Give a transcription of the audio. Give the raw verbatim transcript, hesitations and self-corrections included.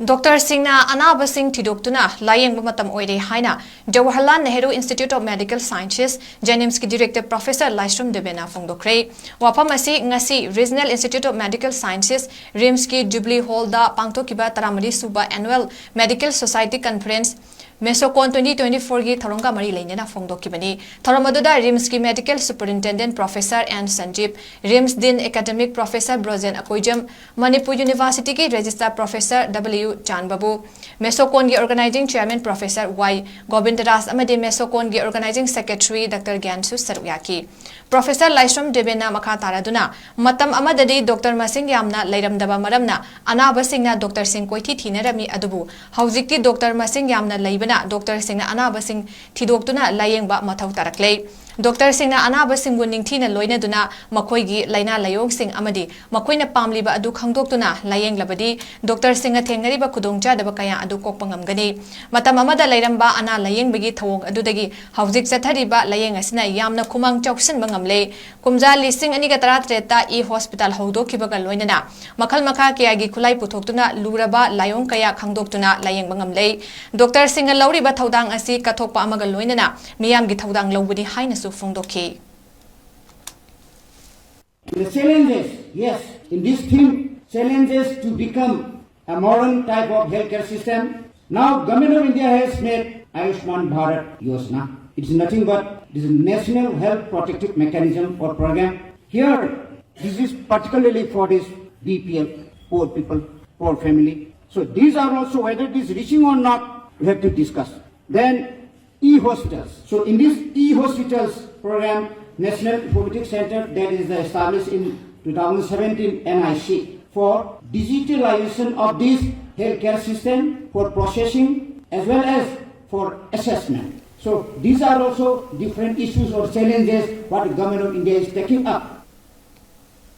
ꯗꯣꯛꯇꯔꯁꯤꯡꯅ ꯑꯅꯥꯕꯁꯤꯡ ꯊꯤꯗꯣꯛꯇꯨꯅ ꯂꯥꯌꯦꯡꯕ ꯃꯇꯝ ꯑꯣꯏꯔꯦ ꯍꯥꯏꯅ Jawaharlal Nehru institute of medical sciences, ꯖꯦꯅꯤꯝꯁꯀꯤ ꯗꯤꯔꯦꯛꯇꯔ ꯄ꯭ꯔꯣꯐꯦꯁꯔ ꯂꯥꯏꯁ꯭ꯔꯝ ꯗꯦꯕꯦꯅ ꯐꯣꯡꯗꯣꯛꯈ꯭ꯔꯦ꯫ ꯋꯥꯐꯝ ꯑꯁꯤ ꯉꯁꯤ regional institute of medical sciences, ꯔꯤꯝꯁꯀꯤ ꯖꯨꯕꯂꯤ ꯍꯣꯜꯗ ꯄꯥꯡꯊꯣꯛꯈꯤꯕ ꯇꯔꯥꯃꯔꯤ ꯁꯨꯕ annual medical society conference, MESOCON twenty twenty-four ꯒꯤ ꯊꯧꯔꯝꯒ ꯃꯔꯤ ꯂꯩꯅꯅ ꯐꯣꯡꯗꯣꯛꯈꯤꯕꯅꯤ꯫ ꯊꯧꯔꯝ ꯑꯗꯨꯗ ꯔꯤꯝꯁꯀꯤ medical superintendent professor N Sanjib, RIMS dean academic professor Brojen Akoijam, Manipur ꯌꯨꯅꯤꯚꯔꯁꯤꯇꯤꯒꯤ ꯔꯦꯖꯤꯁꯇ꯭ꯔꯥꯔ ꯄ꯭ꯔꯣꯐꯦꯁꯔ ꯗꯕ꯭ꯂꯤꯌꯨ ꯆꯥꯟꯕꯥꯕꯨ, ꯃꯦꯁꯣꯀꯣꯟꯒꯤ organizing chairman professor Y Gobindaraj ꯑꯃꯗꯤ ꯃꯦꯁꯣꯀꯣꯟꯒꯤ ꯑꯣꯔꯒꯅꯥꯏꯖꯤꯡ ꯁꯦꯀ꯭ꯔꯦꯇꯔꯤ ꯗꯥꯛꯇꯔ ꯒ꯭ꯌꯥꯟꯁꯨ ꯁꯔꯨꯛ ꯌꯥꯈꯤ꯫ ꯄ꯭ꯔꯣꯐꯦꯁꯔ ꯂꯥꯏꯁ꯭ꯔꯝ ꯗꯦꯕꯦꯅ ꯃꯈꯥ ꯇꯥꯔꯗꯨꯅ, ꯃꯇꯝ ꯑꯃꯗꯗꯤ ꯗꯣꯛꯇꯔ ꯃꯁꯤꯡ ꯌꯥꯝꯅ ꯂꯩꯔꯝꯗꯕ ꯃꯔꯝꯅ ꯑꯅꯥꯕꯁꯤꯡꯅ ꯗꯣꯛꯇꯔꯁꯤꯡ ꯀꯣꯏꯊꯤ ꯊꯤꯅꯔꯝꯃꯤ, ꯑꯗꯨꯕꯨ ꯍꯧꯖꯤꯛꯇꯤ ꯗꯣꯛꯇꯔ ꯃꯁꯤꯡ ꯌꯥꯝꯅ ꯂꯩꯕꯅ ꯗꯣꯛꯇꯔꯁꯤꯡꯅ ꯑꯅꯥꯕꯁꯤꯡ ꯊꯤꯗꯣꯛꯇꯨꯅ ꯂꯥꯌꯦꯡꯕ ꯃꯊꯧ ꯇꯥꯔꯛꯂꯦ꯫ ꯗꯣꯛꯇꯔꯁꯤꯡꯅ ꯑꯅꯥꯕꯁꯤꯡꯕꯨ ꯅꯤꯡꯊꯤꯅ ꯂꯣꯏꯅꯗꯨꯅ ꯃꯈꯣꯏꯒꯤ ꯂꯥꯏꯅꯥ ꯂꯥꯏꯑꯣꯡꯁꯤꯡ ꯑꯃꯗꯤ ꯃꯈꯣꯏꯅ ꯄꯥꯝꯂꯤꯕ ꯑꯗꯨ ꯈꯪꯗꯣꯛꯇꯨꯅ ꯂꯥꯌꯦꯡꯂꯕꯗꯤ ꯗꯣꯛꯇꯔꯁꯤꯡꯅ ꯊꯦꯡꯅꯔꯤꯕ ꯈꯨꯗꯣꯡꯆꯥꯗꯕ ꯀꯌꯥ ꯑꯗꯨ ꯀꯣꯛꯄ ꯉꯝꯒꯅꯤ꯫ ꯃꯇꯝ ꯑꯃꯗ ꯂꯩꯔꯝꯕ ꯑꯅꯥ ꯂꯥꯌꯦꯡꯕꯒꯤ ꯊꯧꯑꯣꯡ ꯑꯗꯨꯗꯒꯤ ꯍꯧꯖꯤꯛ ꯆꯠꯊꯔꯤꯕ ꯂꯥꯌꯦꯡ ꯑꯁꯤꯅ ꯌꯥꯝꯅ ꯈꯨꯃꯥꯡ ꯆꯥꯎꯁꯤꯟꯕ ꯉꯝꯂꯦ꯫ ꯀꯨꯝꯖꯥ ꯂꯤꯁꯤꯡ ꯑꯅꯤꯒ ꯇꯔꯥꯇꯔꯦꯠꯇ ꯏ ꯍꯣꯁꯄꯤꯇꯥꯜ ꯍꯧꯗꯣꯛꯈꯤꯕꯒ ꯂꯣꯏꯅꯅ ꯃꯈꯜ ꯃꯈꯥ ꯀꯌꯥꯒꯤ ꯈꯨꯠꯂꯥꯏ ꯄꯨꯊꯣꯛꯇꯨꯅ ꯂꯨꯔꯕ ꯂꯥꯏꯑꯣꯡ ꯀꯌꯥ ꯈꯪꯗꯣꯛꯇꯨꯅ ꯂꯥꯌꯦꯡꯕ ꯉꯝꯂꯦ꯫ ꯗꯣꯛꯇꯔꯁꯤꯡꯅ ꯂꯧꯔꯤꯕ ꯊꯧꯗꯥꯡ ꯑꯁꯤ ꯀꯠꯊꯣꯛꯄ ꯑꯃꯒ ꯂꯣꯏꯅꯅ ꯃꯤꯌꯥꯝꯒꯤ ꯊꯧꯗꯥꯡ ꯂꯧꯕꯅꯤ ꯍꯥꯏꯅꯁꯨ ꯐꯣꯡꯗꯣꯛꯈꯤ꯫ The challenges, yes, in this theme, challenges to become a modern type of healthcare system. Now, Government of India has made Ayushman Bharat Yojana. It's nothing but this National Health Protective Mechanism or program. Here, this is particularly for this B P L, poor people, poor family. So these are also, whether it is reaching or not, we have to discuss. Then e-hospitals. So in this e-hospitals program, National Informatics Center, that is established in two thousand seventeen N I C for digitalization of this healthcare system for processing as well as for assessment. So these are also different issues or challenges what the Government of India is taking up.